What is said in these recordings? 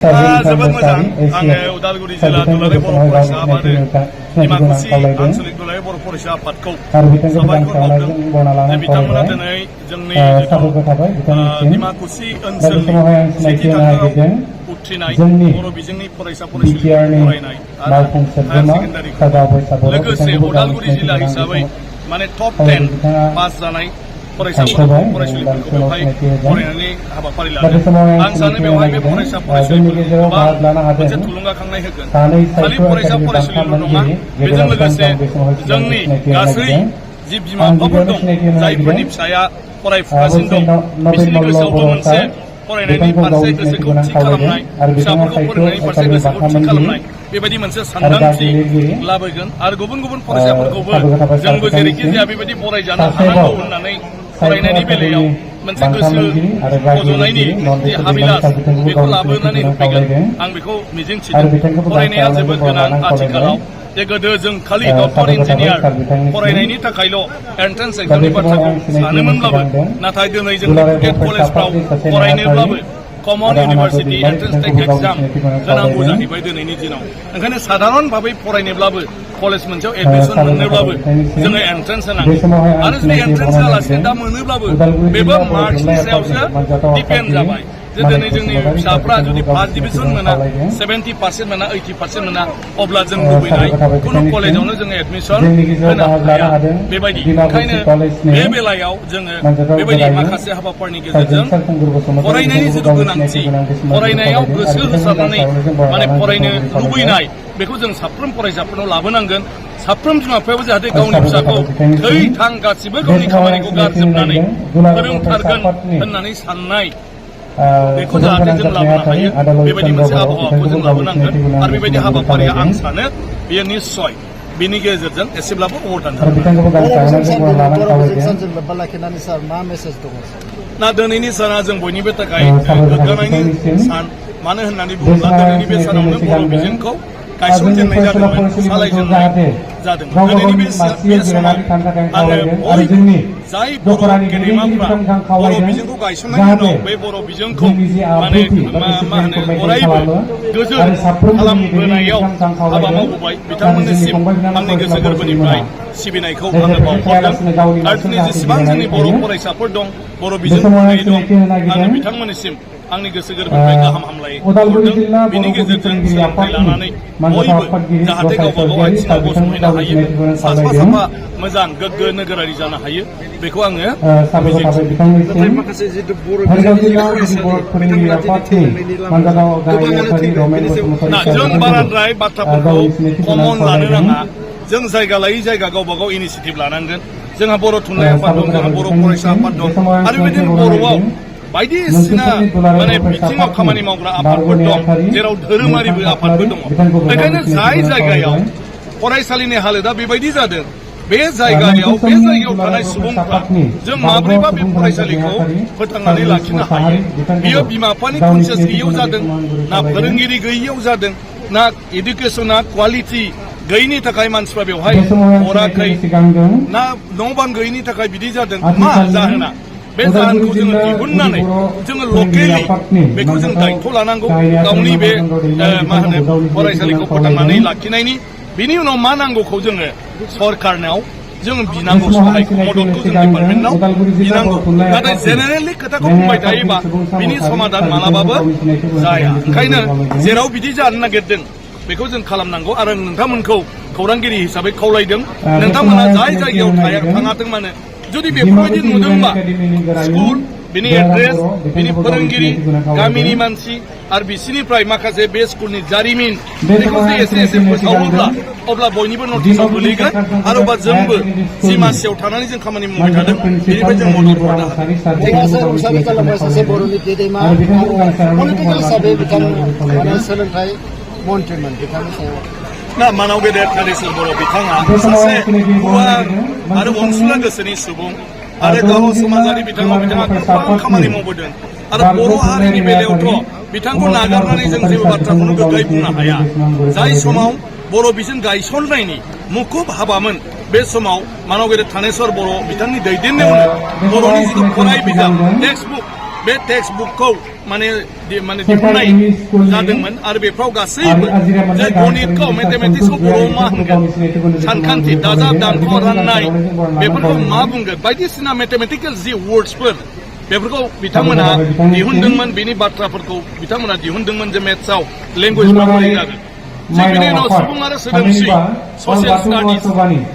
जोबोद मोजां आङो उदालगुरि जिल्ला दुलाराय बर' फरायसा आफाद डिमाकुसि आन्चलिक दुलाराय बर' फरायसा आफादखौ साबायखर बावदों बिथांमोना दिनै जोंनि डिमाकुसि ओनसोलनि सेथि थाखोआव उथ्रिनाय बर' बिजोंनि फरायसा फरायसुलिफोर फरायनाय आरो हायार सेकेन्डारिखौ लोगोसे उदालगुरि जिल्ला हिसाबै माने टप 10 पास जानाय फरायसाफोरखौ फरायसुलिफोरखौ बेवहाय फरायनायनि हाबाफारि लादों। आं सानो बेवहाय बे फरायसा फरायसुलिफोरखौ गोबां मोनसे थुलुंगाखांनाय होगोन। खालि फरायसा फरायसुलिल' नङा, बेजों लोगोसे जोंनि गासै जि बिमा बिफाफोर दं जायफोरनि फिसाया फरायफुगासिनो दं बिसोरनि गोसोआवबो मोनसे फरायनायनि फारसे गोसोखौ थि खालामनाय, फिसाफोरखौ फोरोंनायनि फारसे गोसोखौ थि खालामनाय बेबायदि मोनसे सानदांथि लाबोगोन आरो गुबुन गुबुन फरायसाफोरखौबो जोंबो जेरैखि जाया बेबायदि फरायजानो हानांगौ होननानै फरायनायनि बेलायाव मोनसे गोसो फज'नायनि जि हाबिलास बेखौ लाबोनानै होफैगोन आं बेखौ मिजिंथिदों। फरायनाया जोबोद गोनां आथिखालाव। जे गोदो जों खालि डक्टर इन्जिनियार फरायनायनि थाखायल' एन्ट्रेन्स एग्जामनि बाथ्राखौ सानोमोनब्लाबो नाथाय दिनै जोंनि टेट कलेजफ्राव फरायनोब्लाबो कमन इउनिभार्सिटि एन्ट्रेन्स टेट एग्जाम होनांगौ जाहैबाय दिनैनि दिनाव। ओंखायनो साधारन भाबै फरायनोब्लाबो कलेज मोनसेयाव एडमिसन मोननोब्लाबो जोङो एन्ट्रेन्स होनांगोन आरो जुदि एन्ट्रेन्स होआलासिनो दा मोनोब्लाबो बेबो मार्क्सनि सायावसो डिपेन्ड जाबाय। जे दिनै जोंनि फिसाफ्रा जुदि फार्स्ट डिभिजन मोना 70% मोना 80% मोना अब्ला जों लुबैनाय खुनु कलेजावनो जोङो एडमिसन होनो हाया बेबायदि। ओंखायनो बे बेलायाव जोङो बेबायदि माखासे हाबाफारिनि गेजेरजों फरायनायनि जिथु गोनांथि फरायनायाव गोसो होसारनानै माने फरायनो लुबैनाय बेखौ जों साफ्रोम फरायसाफोरनाव लाबोनांगोन। साफ्रोम बिमा बिफायाबो जाहाथे गावनि फिसाखौ थै थां गासिबो गावनि खामानिखौ गारजोबनानै फोरोंथारगोन होननानै साननाय बेखौ जाहाथे जों लाबोनो हायो बेबायदि मोनसे आबहावाखौ जों लाबोनांगोन आरो बेबायदि हाबाफारिया आं सानो बेयो निस्सय बेनि गेजेरजों एसेब्लाबो अबदान ना दिनैनि साना जों बयनिबो थाखाय गोग्गानायनि सान। मानो होननानै बुङोब्ला दिनैनि बे सानावनो बर' बिजोंखौ गायसनजेननाय जादोंमोन, सालायजेननाय जादोंमोन। दिनैनि बे समाव आङो बयबो जाय बर' गेदेमाफ्रा बर' बिजोंखौ गायसननायनि उनाव बे बर' बिजोंखौ माने मा होनो अरायबो गोजोन खालामबोनायाव हाबा मावबोबाय बिथांमोननिसिम आंनि गोसो गोरबोनिफ्राय सिबिनायखौ आङो बावहरदों। आरो दिनै जेसेबां जोंनि बर' फरायसाफोर दं बर' बिजों फरायनाय दं आङो बिथांमोननिसिम आंनि गोसो गोरबोनिफ्राय गाहाम हामलाय हरदों। बेनि गेजेरजों सोलोंथाइ लानानै बयबो जाहाथे गावबा गाव आथिङाव गसंहैनो हायो, साफा साफा मोजां गोग्गो नोगोरारि जानो हायो बेखौ आङो जों बाराद्राय बाथ्राफोरखौ कमन लानो नाङा। जों जायगा लायै जायगा गावबा गाव इनिसियेटिभ लानांगोन। जोंहा बर' थुनलाइ आफाद दं, जोंहा बर' फरायसा आफाद दं आरो बेबायदिनो बर'आव बायदिसिना माने बिथिङाव खामानि मावग्रा आफादफोर दं, जेराव धोरोमारिबो आफादबो दङ। बेखायनो जाय जायगायाव फरायसालिनि हालोदा बेबायदि जादों बे जायगायाव थानाय सुबुंफ्रा जों माब्रैबा बे फरायसालिखौ फोथांनानै लाखिनो हायो। बियो बिमा बिफानि कनसियास गैयैयाव जादों ना फोरोंगिरि गैयैयाव जादों ना इडुकेसना क्वालिटि गैयिनि थाखाय मानसिफ्रा बेवहाय हराखै ना न' बां गैयिनि थाखाय बिदि जादों, मा जाहोना? बे जाहोनखौ जोङो दिहुननानै जोङो लकेलि बेखौ जों दायथ' लानांगौ गावनि बे मा होनो फरायसालिखौ फोथांनानै लाखिनायनि। बिनि उनाव मा नांगौखौ जोङो सरकारनाव जोङो बिनांगौ, सहायखौ मददखौ जों डिपार्टमेन्टनाव बिनांगौ। नाथाय जेनेरेलि खोथाखौ बुंबाय थायोबा बिनि समाधान मालाबाबो जाया। ओंखायनो जेराव बिदि जानो नागिरदों बेखौ जों खालामनांगौ आरो नोंथांमोनखौ खौरांगिरि हिसाबै खावलायदों नोंथांमोना जाय जायगायाव थाङाथों मानो जुदि बेफोरबायदि नुदोंबा स्कुल बिनि एड्रेस बिनि फोरोंगिरि गामिनि मानसि आरो बिसिनिफ्राय माखासे बे स्कुलनि जारिमिन बेखौ एसे एसे फोसावोब्ला अब्ला बयनिबो नटिसाव गोलैगोन आरो अब्ला जोंबो जि मासियाव थानानै जों खामानि मावबाय थादों बेनिफ्राय जों मदद हरनो हागोन। ना मानाव गेदेर कालिचरन बर' बिथाङा सासे गुवार आरो अनसुला गोसोनि सुबुं आरो गाव समाजारि बिथाङा गोबां खामानि मावबोदों आरो बर' हारिनि बेलायावथ' बिथांखौ नागारनानै जों जेबो बाथ्राखौनो गोग्गायै बुंनो हाया। जाय समाव बर' बिजों गायसननायनि मुखुब हाबामोन बे समाव मानाव गेदेर थानेस्वर बर' बिथांनि दैदेननायावनो बर'नि जिथु फराय बिजाब टेक्सट बुक बे टेक्स्ट बुकखौ माने दिहुननाय जादोंमोन आरो बेफ्राव गासैबो जे गणितखौ मेथामेटिक्सखौ बर'आव मा होनगोन सानखान्थि दाजाब दानख' राननाय बेफोरखौ मा बुंगोन बायदिसिना मेथामेटिकेल जि वर्ड्सफोर बेफोरखौ बिथांमोना दिहुनदोंमोन बेनि बाथ्राफोरखौ बिथांमोना दिहुनदोंमोन जे मेथ्सआव लेंगुवेज माबोरै जागोन थिग बिनि उनाव सुबुं आरो सोदोमस्रि ससियेल स्टाडिज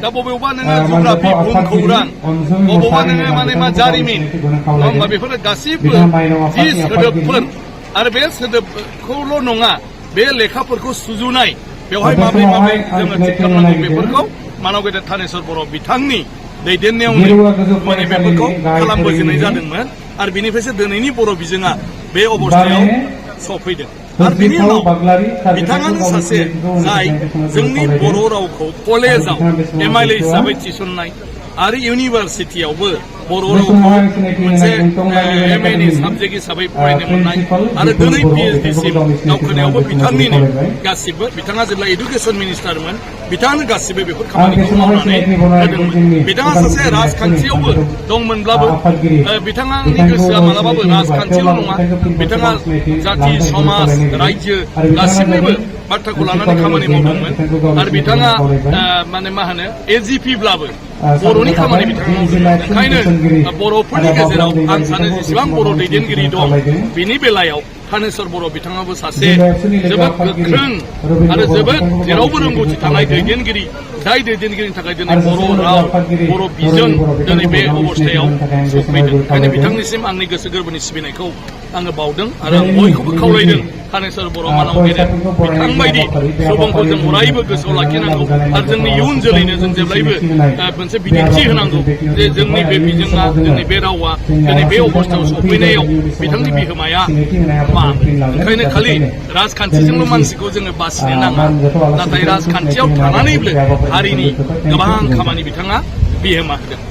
दा बबेयावबा नोङो जिअ'ग्राफि भुमखौरां बबेयावबा नोङो माने मा जारिमिन नङा होमबा बेफोरो गासिबो जि सोदोबफोर आरो बे सोदोबखौल' नङा बे लेखाफोरखौ सुजुनाय बेवहाय माबोरै माबोरै जोङो थिक खालामनांगौ बेफोरखौ मानव गेदेर थानेस्वर बर' बिथांनि दैदेननायावनो माने बेफोरखौ खालामबोजेननाय जादोंमोन आरो बेनिफ्रायसो दिनैनि बर' बिजोङा बे अबस्थायाव सफैदों आरो बेनि उनाव बिथाङानो सासे जाय जोंनि बर' रावखौ कलेजाव MIL हिसाबै थिसननाय आरो इउनिभारसिटियावबो बर' रावखौ मोनसे MA नि साबजेक्ट हिसाबै फरायनो मोननाय आरो दिनै PhD सिम दावखोनायावबो बिथांनिनो गासिबो बिथाङा जेब्ला एडुकेसन मिनिस्टारमोन बिथाङानो गासिबो बेफोर खामानिखौ मावनानै होदोंमोन बिथाङा सासे राजखान्थियावबो दंमोनब्लाबो बिथाङानि गोसोआ मालाबाबो राजखान्थियाव नङा बिथाङा जाथि समाज रायजो गासिबनिबो बाथ्राखौ लानानै खामानि मावदोंमोन आरो बिथाङा माने मा होनो AGP ब्लाबो बर'नि खामानि बिथाङा मावदोंमोन ओंखायनो बर'फोरनि गेजेराव आं सानो जेसेबां बर' दैदेनगिरि दं बिनि बेलायाव थानेस्वर बर' बिथाङाबो सासे जोबोद गोख्रों आरो जोबोद जेरावबो रोंगौथि थानाय दैदेनगिरि जाय दैदेनगिरिनि थाखाय दिनै बर' राव बर' बिजों दिनै बे अबस्थायाव सफैदों ओंखायनो बिथांनिसिम आंनि गोसो गोरबोनि सिबिनायखौ आङो बावदों आरो आं बयखौबो खावलायदों थानेस्वर बर' मानव गेदेर बिथांबायदि सुबुंखौ जों अरायबो गोसोआव लाखिनांगौ आरो जोंनि इयुन जोलैनो जों जेब्लायबो मोनसे बिदिन्थि होनांगौ जे जोंनि बे बिजोङा जोंनि बे रावा दिनै बे अबस्थायाव सफैनायाव बिथांनि बिहोमाया मा ओंखायनो खालि राजखान्थिजोंल' मानसिखौ जोङो बासिनो नाङा नाथाय राजखान्थियाव थानानैबो हारिनि गोबां खामानि बिथाङा बिहोमा होदों